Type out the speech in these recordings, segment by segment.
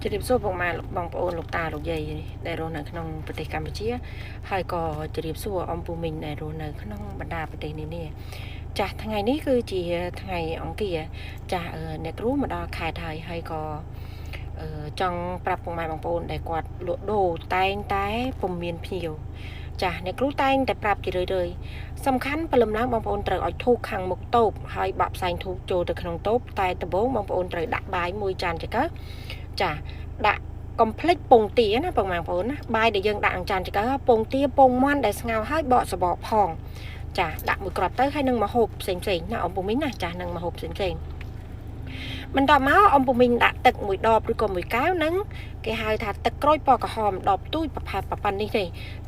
ជម្រាបសួរពុកម៉ែបងប្អូនលោកតាលោកយាយដែលរស់នៅក្នុងប្រទេសកម្ពុជាហើយក៏ជម្រាបសួរអំពូមីងដែលរស់នៅក្នុងបណ្ដាប្រទេសនានាចាស់ថ្ងៃនេះគឺជាថ្ងៃអង្គារចាស់អ្នកគ្រូមកដល់ខេត្តហើយហើយក៏ចង់ប្រាប់ពុកម៉ែបងប្អូនដែលគាត់លក់ដូរតែងតែពុំមានភ្ញៀវចាស់អ្នកគ្រូតែងតែប្រាប់ជារឿយៗសំខាន់ព្រលឹមឡើងបងប្អូនត្រូវឲ្យធូបខាងមុខតូបហើយបាក់ផ្សែងធូបចូលទៅក្នុងតូបតែដំបូងបងប្អូនត្រូវដាក់បាយមួយចានចង្កឹះចាដាក់កុំភ្លេចពងទាណាបងប្អូនណាបាយដែលយើងដាក់អង្ចានចង្កឹះពងទាពងមាន់ដែលស្ងោរហើយបកសបកផងចាដាក់មួយគ្រាប់ទៅហើយនឹងម្ហូបផ្សេងផ្សេងណាអំពូមីងណាចានឹងម្ហូបផ្សេងផ្សេងបន្តមកអំពូមីងដាក់ទឹកមួយដបឬក៏មួយកែវនឹងគេហៅថាទឹកក្រូចពណ៌ក្រហមដបទូចប្រផែប៉ណ្ណនេះទេ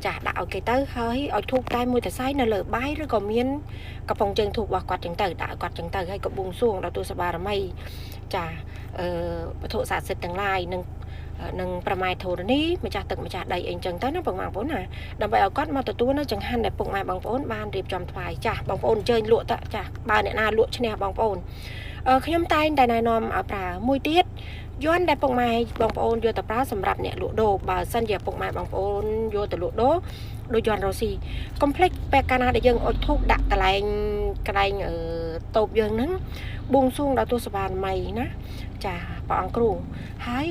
ចាដាក់ឲ្យគេទៅហើយឲ្យធូបតែមួយតសៃនៅលើបាយឬក៏មានកំប៉ុងជើងធូបរបស់គាត់ចឹងទៅដាក់ឲ្យគាត់ចឹងទៅហើយក៏បួងសួងដល់ទូសបារមីចាវត្ថុស័ក្តិសិទ្ធិទាំងឡាយនិងប្រម៉ែធរណីម្ចាស់ទឹកម្ចាស់ដីអីចឹងទៅណាបងប្អូនណាដើម្បីឲ្យគាត់មកទទួលនៅចង្ហាន់ដែលពុកម៉ែបងប្អូនបានរៀបចំថ្វាយចាស់បងប្អូនអញ្ជើញលក់ទៅចាស់បើអ្នកណាលក់ឈ្នះបងប្អូនខ្ញុំតែងតែណែនាំឲ្យប្រើមួយទៀតយន់ដែលពុកម៉ែបងប្អូនយកទៅប្រើសម្រាប់អ្នកលក់ដូរបើសិនជាពុកម៉ែបងប្អូនយកទៅលក់ដូរដូចយន់រ៉ូស៊ីកុំភ្លេចពេលកាលណាដែលយើងអុជធូបដាក់កន្លែងតូបយើងហ្នឹងបួងសួងដល់ទស្សបារមីណាចាព្រះអង្គគ្រូហើយ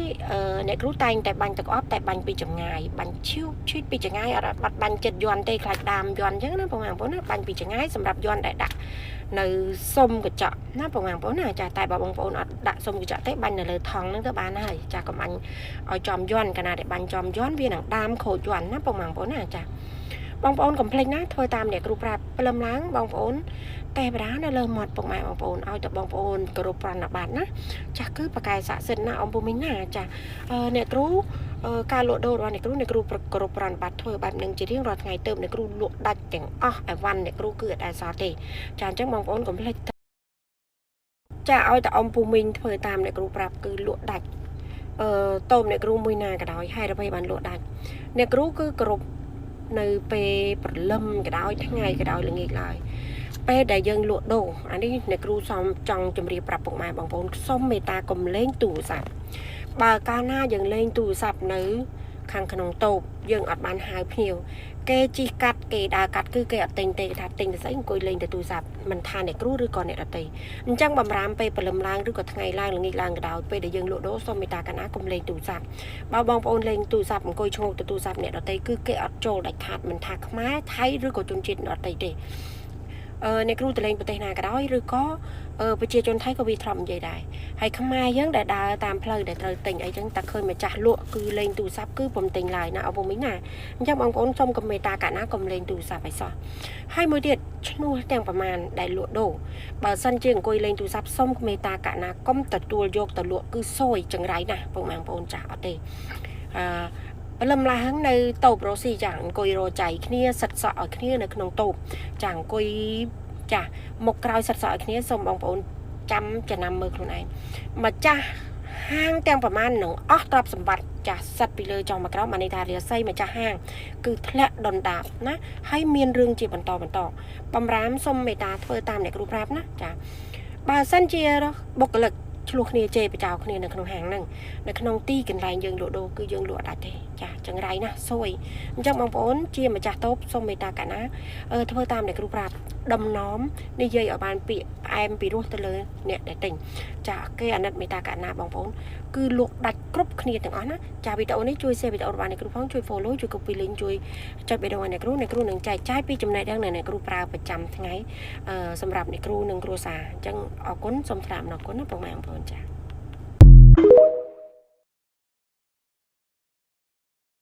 អ្នកគ្រូតែងតែបាញ់ទឹកអប់តែបាញ់ពីចម្ងាយបាញ់ឈីវឈីពីចម្ងាយអត់បាត់បាញ់ចិត្តយន់ទេខ្លាចដាមយន់អញ្ចឹងណាបងប្អូនណាបាញ់ពីចម្ងាយសម្រាប់យន់ដែលដាក់នៅសុំកញ្ចក់ណាបងប្អូនណាចាតែបើបងប្អូនអត់ដាក់សុំកញ្ចក់ទេបាញ់នៅលើថង់ហ្នឹងទៅបានហើយចាកុំបាញ់ឲ្យចំយន់កាលណាដែលបាញ់ចំយន់វានឹងដាមខូចយន់ណាបងប្អូនណាចាបងប្អូនកុំភ្លេចណាធ្វើតាមអ្នកគ្រូប្រាប់ព្រលឹមឡើងបងប្អូនទេវតានៅលើមាត់ពុកម៉ែបងប្អូនឲ្យតែបងប្អូនគោរពប្រណិប័តណាចាស់គឺប្រកែស័ក្តិសិទ្ធិណាអំពូមីងណាចាអ្នកគ្រូការលក់ដូររបស់អ្នកគ្រូអ្នកគ្រូគោរពប្រណិប័តធ្វើបែបនឹងជារៀងរាល់ថ្ងៃទៅអ្នកគ្រូលក់ដាច់ទាំងអស់អីវ៉ាន់អ្នកគ្រូគឺអត់ដែលសល់ទេចាអញ្ចឹងបងប្អូនកុំភ្លេចចាឲ្យតែអំពូមីងធ្វើតាមអ្នកគ្រូប្រាប់គឺលក់ដាច់តូបអ្នកគ្រូមួយណាក៏ដោយហើយអ្វីបានលក់ដាច់អ្នកគ្រូគឺគោរពនៅពេលព្រលឹមក៏ដោយថ្ងៃក៏ដោយល្ងាចឡើយពេលដែលយើងលក់ដូរអានេះអ្នកគ្រូសំចង់ជម្រាបប្រាប់ពុកម៉ែបងប្អូនសូមមេត្តាកុំលេងទូរស័ព្ទបើកាលណាយើងលេងទូរស័ព្ទនៅខាងក្នុងតូបយើងអត់បានហៅភ្ញៀវគេជីកកាត់គេដើរកាត់គឺគេអត់ទិញទេគេថាទិញទៅស្អីអង្គុយលេងទៅទូរស័ព្ទមិនថាអ្នកគ្រូឬក៏អ្នកដទៃអញ្ចឹងបំរាមពេលព្រលឹមឡើងឬក៏ថ្ងៃឡើងល្ងាចឡើងក៏ដោយពេលដែលយើងលក់ដូរសូមមេត្តាកណាកុំលេងទូរស័ព្ទបើបងប្អូនលេងទូរស័ព្ទអង្គុយឈ្ងោកទៅទូរស័ព្ទអ្នកដទៃគឺគេអត់ចូលដាច់ខាតមិនថាខ្មែរថៃឬក៏ជនជាតិដទៃទេអ្នកគ្រូទៅលេងប្រទេសណាក៏ដោយឬក៏ប្រជាជនថៃក៏វាធ្លាប់និយាយដែរហើយខ្មែរយើងដែលដើរតាមផ្លូវដែលត្រូវទិញអីចឹងតែឃើញម្ចាស់លក់គឺលេងទូរស័ព្ទគឺពុំទិញឡើយណាអពុំមីងណាអញ្ចឹងបងប្អូនសូមកុំមេត្តាកណាកុំលេងទូរស័ព្ទឲ្យសោះហើយមួយទៀតឈ្នួលទាំងប្រមាណដែលលក់ដូរបើសិនជាអង្គុយលេងទូរស័ព្ទសូមមេត្តាកណាកុំទទួលយកទៅលក់គឺសយចង្រៃណាស់ពុកម៉ែបងប្អូនចាស់អត់ទេអឺព្រលឹមឡើងនៅតូបរ៉ូស៊ីចាអង្គុយរចៃគ្នាសិតសក់ឲ្យគ្នានៅក្នុងតូបចាអង្គុយចាមុខក្រោយសិតសក់ឲ្យគ្នាសូមបងប្អូនចាំចំណាំមើលខ្លួនឯងម្ចាស់ហាងទាំងប្រមាណនឹងអស់ទ្រព្យសម្បត្តិចាស់សិតពីលើចុះមកក្រោមបានន័យថារាសីម្ចាស់ហាងគឺធ្លាក់ដុនដាបណាហើយមានរឿងជាបន្តបន្តបំរាមសូមមេត្តាធ្វើតាមអ្នកគ្រូប្រាប់ណាចាបើសិនជាបុគ្គលិកឆ្លោះគ្នាជេរបចោគ្នានៅក្នុងហាងហ្នឹងនៅក្នុងទីកន្លែងយើងលក់ដូរគឺយើងលក់អត់ដាច់ទេចាចង្រៃណាស់សួយអញ្ចឹងបងប្អូនជាម្ចាស់តូបសូមមេត្តាកណាធ្វើតាមអ្នកគ្រូប្រាប់ដំណំនិយាយឲ្យបានពាក្យផ្អែមពីរោះទៅលើអ្នកដែលទិញចាគេអាណិតមេត្តាកណាបងប្អូនគឺលក់ដាច់គ្រប់គ្នាទាំងអស់ណាចាវីដេអូនេះជួយ share វីដេអូរបស់អ្នកគ្រូផងជួយ follow ជួយ copy link ជួយចុចបេះដូងឲ្យអ្នកគ្រូអ្នកគ្រូនឹងចែកចាយពីចំណេះដឹងដែលអ្នកគ្រូប្រើប្រចាំថ្ងៃសម្រាប់អ្នកគ្រូនិងគ្រួសារអញ្ចឹងអរគុណសូមថ្លែងអំណរគុណណាពុកម៉ែបងប្អូនចា។